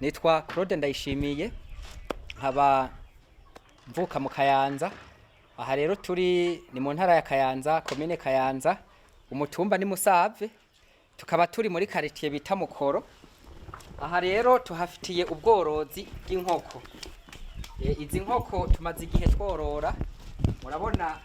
Nitwa Claude Ndayishimiye, nkaba mvuka mu Kayanza. Aha rero turi ni mu ntara ya Kayanza, komine Kayanza, umutumba ni Musave, tukaba turi muri quartier bita Mukoro. Aha rero tuhafitiye ubworozi bw'inkoko. Izi nkoko tumaze igihe tworora, murabona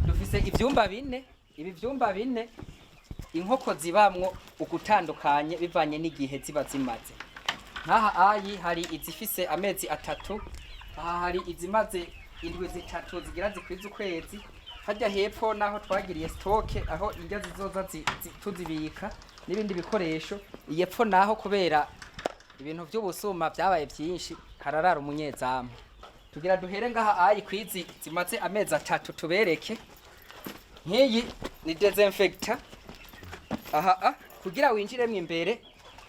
dufise ivyumba bine. Ibi vyumba bine inkoko zibamwo ugutandukanye bivanye n'igihe ziba zimaze. Nk'aha ayi hari izifise amezi 3, aha hari izimaze indwi 3 zigira zikwiza ukwezi. Harya hepfo naho twagiriye stoke aho indya zizoza tuzibika n'ibindi bikoresho. Iyepfo naho kubera ibintu vy'ubusuma vyabaye vyinshi hararara umunyezamu. Tugira duhere ngaha ayi kwizi zimaze amezi 3 tubereke. Nk'iyi ni desinfector. Aha kugira winjiremwo imbere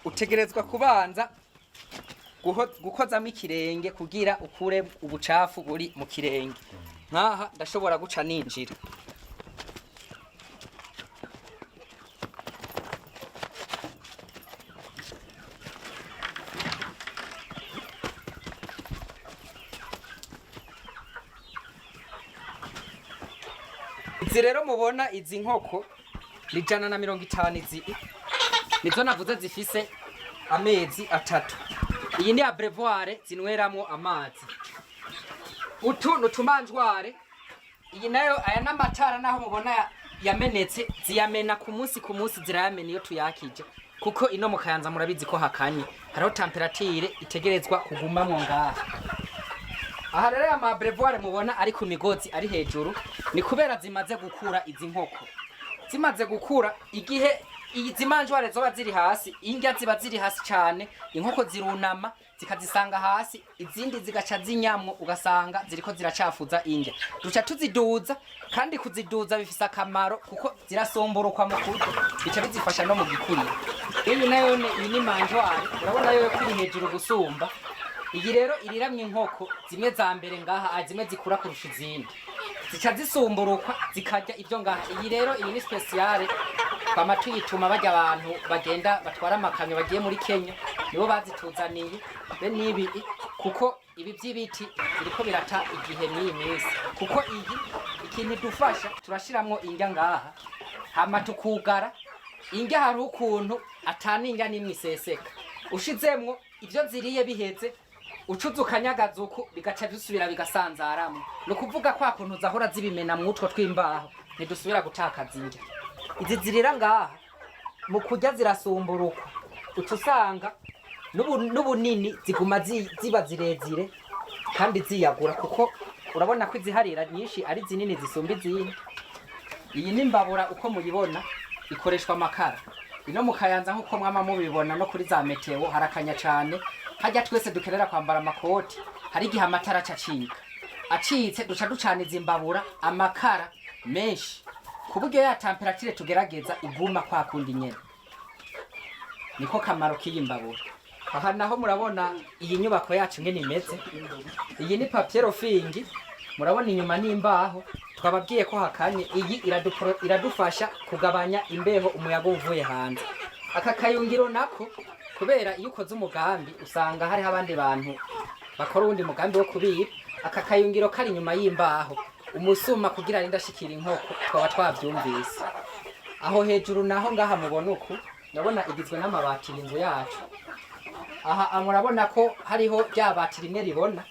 utegerezwa kubanza gukozamo ikirenge kugira ukure ubucafu buri mu kirenge. Nkaha ndashobora guca ninjira. Izi rero mubona izi nkoko ni 150, izi nizo navuze zifise amezi 3. Iyi ni abreuvoir zinweramwo amazi. Utu ni utumanjware. Iyi nayo, aya n'amatara naho mubona yamenetse, ziyamena ku munsi ku munsi, zirayamena iyo tuyakije, kuko ino mu Kayanza murabizi ko hakanye, hariho temperature itegerezwa kugumamwo ngaha. Aha rero aya ma abreuvoir mubona ari ku migozi ari hejuru ni kubera zimaze gukura. Izi nkoko zimaze gukura, igihe izi manjware zoba ziri hasi, indya ziba ziri hasi cane, inkoko zirunama zikazisanga hasi, izindi zigaca zinyamwo, ugasanga ziriko ziracafuza indya. Duca tuziduza, kandi kuziduza bifise akamaro kuko zirasomborokwa mu kurya, bica bizifasha no mu gikuriro. Iyi nayo iyi ni manjware, urabona yo ko iri hejuru gusumba. Iyi rero iriramye inkoko zimwe za mbere ngaha, zimwe zikura kurusha izindi, zica zisumburukwa zikarya ibyo ngaha. Iyi rero iyi ni speciale, twama tuyituma barya abantu bagenda batwara amakamyo bagiye muri Kenya, nibo bazituzaniye be nibi, kuko ibi by'ibiti biriko birata igihe n'iyi minsi. Kuko iyi ikintu idufasha, turashiramwo indya ngaha hama tukugara indya. Hari ukuntu atana indya n'imwe iseseka, ushizemwo ivyo ziriye biheze ucuza ukanyagaza uku bigaca bisubira bigasanzaramwo. Ni ukuvuga kwa kuntu zahora zibimena mw'utwo tw'imbaho, ntidusubira gutakaza indya. Izi zirira ngaha mu kurya zirasumburukwa, uca usanga n'ubunini ziguma ziba zirezire kandi ziyagura, kuko urabona ko iziharira nyinshi ari zinini zisumba izindi. Iyi ni imbabura uko muyibona ikoreshwa amakara. Ino mu Kayanza nk'uko mwama mubibona no kuri za meteo harakanya cane, harya twese dukenera kwambara amakoti, hari igihe amatara aca acika. Acitse duca ducaniza imbabura amakara menshi, ku buryo ya temperature tugerageza iguma kwa kundi nyene. Niko kamaro k'iyi mbabura. Aha naho murabona iyi nyubako yacu ngene imeze. Iyi ni papier roofing, murabona inyuma n'imbaho. Twababwiye ko hakanye, iyi iradufasha kugabanya imbeho, umuyaga uvuye hanze. Aka kayungiro nako kubera iyo ukoze umugambi usanga hariho abandi bantu bakora uwundi mugambi wo kubiba. Aka kayungiro kari inyuma y'imbaho, umusuma kugira arinde ashikira inkoko twaba twavyumvise. Aho hejuru naho ngaha mubona uku, ndabona igizwe n'amabati inzu yacu. Aha murabona ko hariho rya bati rimwe ribona.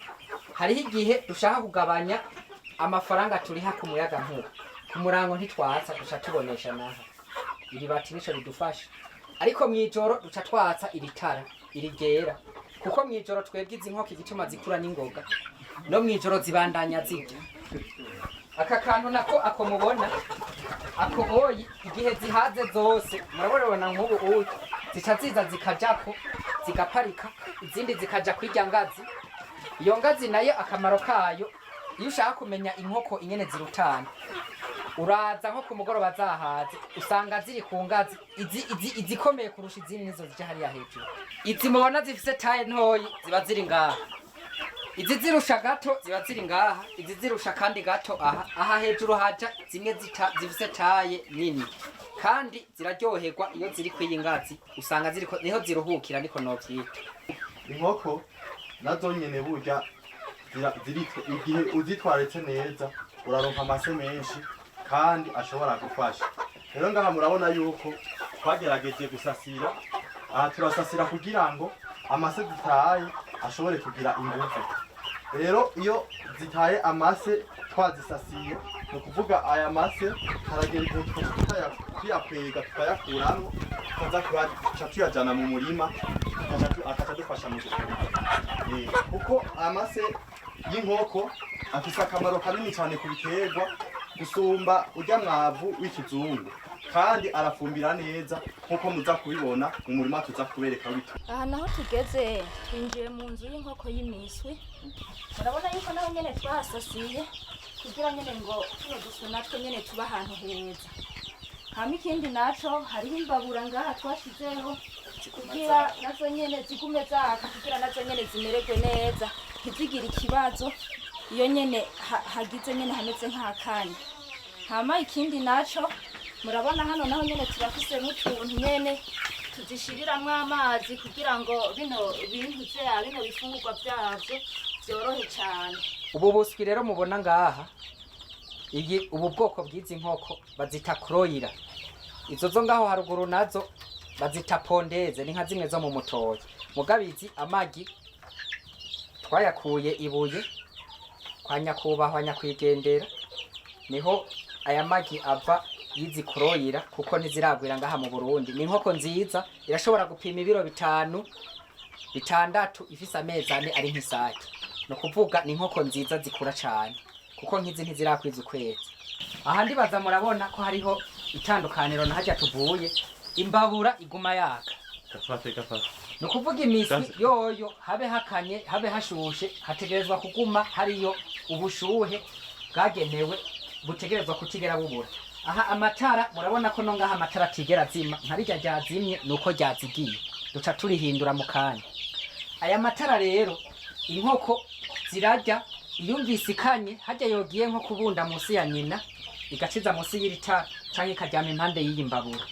Hariho igihe dushaka kugabanya amafaranga turiha ku muyaga nkuba, ku murango ntitwatsa, duca tubonesha naha. Iri bati nico ridufasha, ariko mw'ijoro duca twatsa iri tara iri ryera, kuko mw'ijoro twebwe izi nkoko igituma zikura n'ingoga, no mw'ijoro zibandanya zirya. Aka kantu nako ako mubona ako oyi, igihe zihaze zose murabona nk'ubu uyi zica ziza zikajako zigaparika, izindi zikaja kwirya ngazi. Iyo ngazi nayo akamaro kayo, iyo ushaka kumenya inkoko ingene zirutana, uraza nko ku mugoroba zahaze usanga ziri ku ngazi. Izikomeye kurusha izindi nizo zija hariya hejuru. Izi mubona zifise taye ntoyi ziba ziri ngaha, izi zirusha gato ziba ziri ngaha, izi zirusha kandi gato aha. Aha hejuru haja zimwe zifise taye nini, kandi ziraryoherwa iyo ziri kw'iyi ngazi, usanga ziriko niho ziruhukira, niko novyita. Inkoko nazo nyene burya ziritwa igihe uzitwaritse neza uraronka amase menshi kandi ashobora gufasha. Rero ngaha murabona yuko twagerageje gusasira, aha turasasira kugira ngo amase zitaye ashobore kugira inguvu. Rero iyo zitaye amase twazisasiye, ni ukuvuga aya mase haragera igihe tukaca tuyakwega tukayakuramwo, tukaza tuca tuyajana mu murima, akaca adufasha mu gufungura. Kuko amase y'inkoko afise akamaro kanini cyane ku biterwa gusumba urya mwavu w'ikizungu, kandi arafumbira neza nk'uko muza kubibona mu murima tuza kubereka wito. Aha naho tugeze, twinjiye mu nzu y'inkoko y'imiswi. Murabona yuko naho nyene twahasasiye kugira nyene ngo tuno duswi natwo nyene tuba ahantu heza. Hama ikindi naco, hariho imbabura ngaha twashizeho kugira nazo nyene zigume zaka, kugira nazo nyene zimererwe neza, ntizigire ikibazo iyo nyene hagize nyene hameze nk'akanya. Hama ikindi naco, murabona hano naho nyene turafise n'utuntu nyene tuzishiriramwo amazi kugira ngo bino bintu vya bino bifungurwa vyavyo vyorohe cane. Ubu buswi rero mubona ngaha, iyi ubu bwoko bw'izi nkoko bazita kuroyira. Izo zo ngaho haruguru nazo bazita pondeze, ni nka zimwe zo mu mutoyi. Mugabizi amagi twayakuye ibuye kwa nyakubahwa nyakwigendera, niho aya magi ava y'izi kuroyira, kuko ntiziragwira ngaha mu Burundi. Ni inkoko nziza, irashobora gupima ibiro 5, 6 ifise amezi 4 ari nk'isake. Ni ukuvuga ni inkoko nziza zikura cane, kuko nk'izi ntizirakwiza ukwezi. Aha ndibaza murabona ko hariho itandukaniro na harya tuvuye, imbabura iguma yaka. Gafate gafate. Ni ukuvuga imiswi yoyo habe hakanye habe hashushe hategerezwa kuguma hariyo ubushuhe bwagenewe butegerezwa kutigera bubura. Aha amatara murabona ko no ngaha amatara atigera azima, nka rirya ryazimye nuko ryazigiye, duca turihindura mu kanya. Aya matara rero inkoko zirarya, iyumvise ikanye harya yogiye nko kubunda munsi ya nyina igaciza munsi y'iri tara canke ikaryama impande y'iyi mbabura.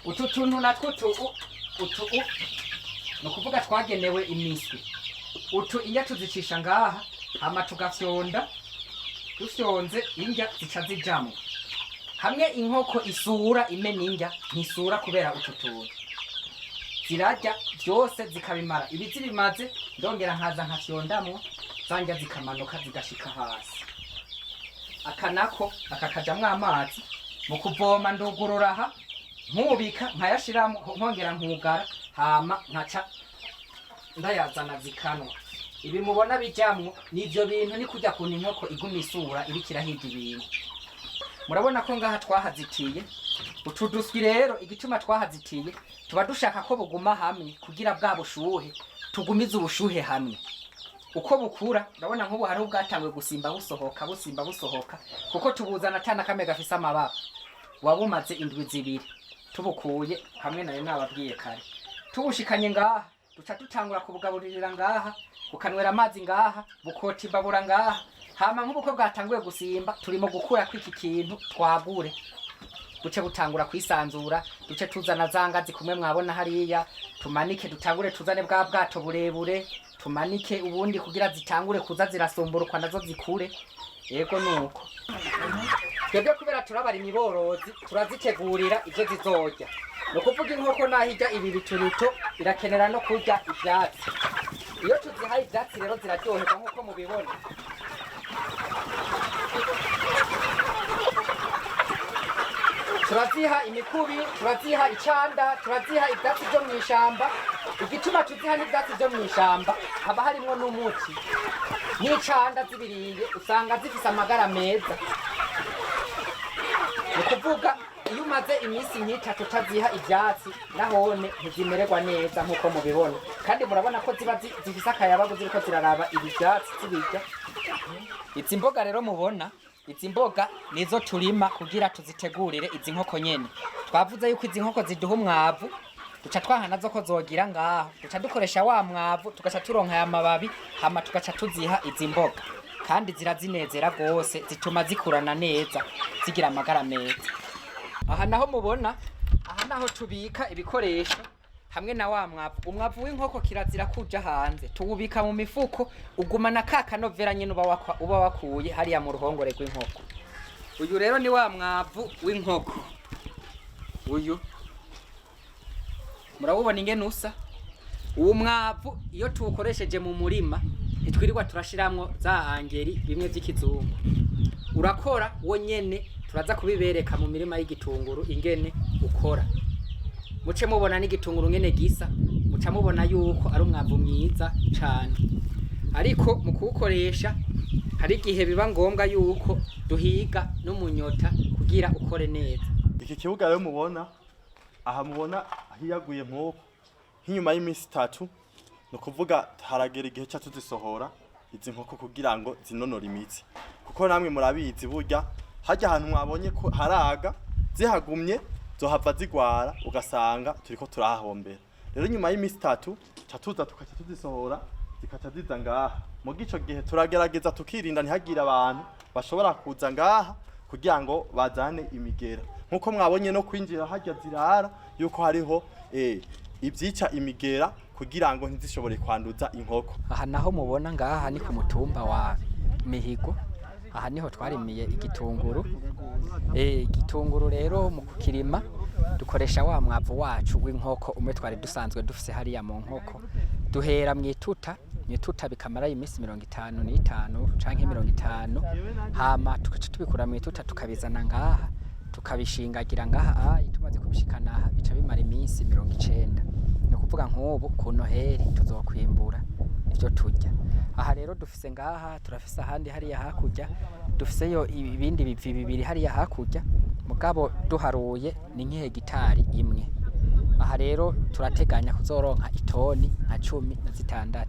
Utu tuntu natwo utu ni ukuvuga twagenewe imiswi. Utu indya tuzicisha ngaha, hama tugafyonda, dufyonze indya zica zijamwo. Hamwe inkoko isura imena indya, ntisura kubera utu tuntu. Zirarya vyose zikabimara. Ibi zibimaze ndongera nkaza nkafyondamwo, za ndya zikamanuka zigashika hasi. Aka nako aka kajamwo amazi, mu kuvoma ndugurura aha, nkubika nkayashiramwo, nkongera nkugara, hama nkaca ndayazana zikanwa. Ibi mubona bijamwo nivyo bintu, ni kurya kuntu inkoko iguma isura iriko irahiga ibintu. Murabona ko ngaha twahazitiye utu duswi. Rero igituma twahazitiye, tuba dushaka ko buguma hamwe kugira bwa bushuhe, tugumize ubushuhe hamwe uko bukura. Urabona nk'ubu hariho ubwatanguye gusimba busohoka, busimba busohoka, kuko tubuzana atana kamwe gafise amababa. Buba bumaze indwi 2 tubukuye hamwe, nayo nababwiye kare. Tubushikanye ngaha, duca dutangura kubugaburirira ngaha, bukanywera amazi ngaha, bukota imbabura ngaha. Hama nk'ubu ko bwatanguye gusimba, turimo gukura kw'iki kintu twagure, buce butangura kwisanzura, duce tuzana za ngazi kumwe mwabona hariya, tumanike, dutangure tuzane bwa bwato burebure, tumanike ubundi kugira zitangure kuza zirasumburukwa nazo zikure. Yego, nuko twebwe kubera turabarimyi borozi, turazitegurira ivyo zizorya. Ni ukuvuga inkoko naho irya ibi biturito, irakenera no kurya ivyatsi. Iyo tuzihaye ivyatsi rero ziraryoherwa nk'uko mubibona. Turaziha imikubi, turaziha icanda, turaziha ivyatsi vyo mw'ishamba. Igituma tuziha n'ivyatsi vyo mw'ishamba, haba harimwo n'umuti n'icanda, zibiriye usanga zifise amagara meza. Ni ukuvuga iyo umaze iminsi nk'itatu utaziha ivyatsi, nahone ntizimererwa neza nk'uko mubibona. Kandi murabona ko ziba zifise akayabagu ziriko ziraraba ibi vyatsi zibirya. Izi mboga rero mubona, izi mboga nizo turima kugira tuzitegurire izi nkoko nyene. Twavuze yuko izi nkoko ziduha umwavu, duca twaha nazo ko zogira ngaho, duca dukoresha wa mwavu, tugaca turonka aya mababi, hama tugaca tuziha izi mboga, kandi zirazinezera gose, zituma zikurana neza, zigira amagara meza. Aha naho mubona, aha naho tubika ibikoresho. Hamwe na wa mwavu, umwavu w'inkoko kirazira kuja hanze, tuwubika mu mifuko, ugumana ka kanovera nyene uba wakuye hariya mu ruhongore rw'inkoko. Uyu rero ni wa mwavu w'inkoko, uyu murawubona ingene usa. Uwo mwavu iyo tuwukoresheje mu murima ntitwirirwa turashiramwo za angeri bimwe vy'ikizungu, urakora wo nyene. Turaza kubibereka mu mirima y'igitunguru ingene ukora, muce mubona n'igitunguru ngene gisa, muca mubona yuko ari umwavu mwiza cane. Ariko mu kuwukoresha hari igihe biba ngombwa yuko duhiga n'umunyota kugira ukore neza. Iki kibuga rero mubona aha, mubona hiyaguye nk'uko, nk'inyuma y'iminsi 3, ni ukuvuga haragera igihe ca tuzisohora izi nkoko kugira ngo zinonore imitsi, kuko namwe murabizi, burya harya ahantu mwabonye ko haraga, zihagumye zohava zigwara, ugasanga turiko turahahombera. Rero nyuma y'iminsi 3 ca tuza tukaca tuzisohora, zikaca ziza ngaha. Mu gico gihe turagerageza tukirinda ntihagire abantu bashobora kuza ngaha kugira ngo bazane imigera, nkuko mwabonye no kwinjira harya zirara yuko hariho ibyica imigera kugira ngo ntizishobore kwanduza inkoko. Aha naho mubona ngaha ni ku mutumba wa Mihigo, aha niho twarimiye igitunguru. Igitunguru rero mu kukirima dukoresha wa mwavu wacu w'inkoko umwe twari dusanzwe dufise hariya mu nkoko. Duhera mu ituta, mu ituta bikamara iminsi 55 canke 50, hama tugaca tubikura mu ituta tukabizana ngaha, tukabishingagira ngaha. Ayi tumaze kubishikana aha bica bimara iminsi 90, ni ukuvuga nk'ubu ku Noheri tuzokwimbura ivyo turya. Aha rero dufise ngaha, turafise ahandi hariya hakurya, dufiseyo ibindi bivi bibiri hariya hakurya, mugabo duharuye ni nk'ihegitari imwe. Aha rero turateganya kuzoronka itoni nka 16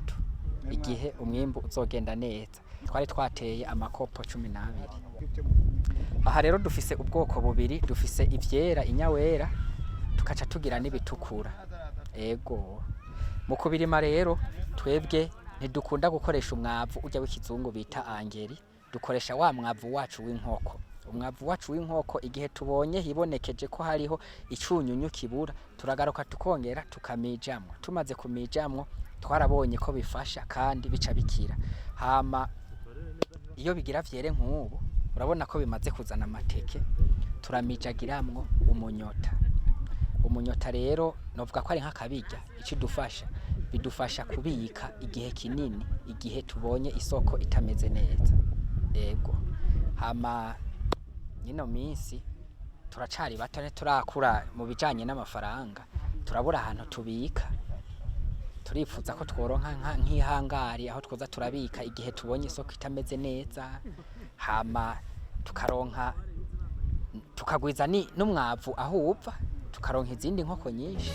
igihe umwimbu uzogenda neza. Twari twateye amakopo 12. Aha rero dufise ubwoko bubiri, dufise ivyera inyawera, tukaca tugira n'ibitukura. Ego, mu kubirima rero twebwe ntidukunda gukoresha umwavu urya w'ikizungu bita angeri, dukoresha wa mwavu wacu w'inkoko. Umwavu wacu w'inkoko, igihe tubonye hibonekeje ko hariho icunyunyu kibura, turagaruka tukongera tukamijamwo. Tumaze kumijamwo twarabonye ko bifasha kandi bica bikira. Hama iyo bigira vyere nk'ubu urabona ko bimaze kuzana amateke, turamijagiramwo umunyota. Umunyota rero novuga ko ari nk'akabirya, ico idufasha, bidufasha kubika igihe kinini igihe tubonye isoko itameze neza. Ego, hama nyino minsi turacari bato, ntiturakura mu bijanye n'amafaranga, turabura ahantu tubika. Turifuza ko tworonka nk'ihangari aho twoza turabika igihe tubonye isoko itameze neza, hama tukaronka tukagwiza n'umwavu aho uva, tukaronka izindi nkoko nyinshi.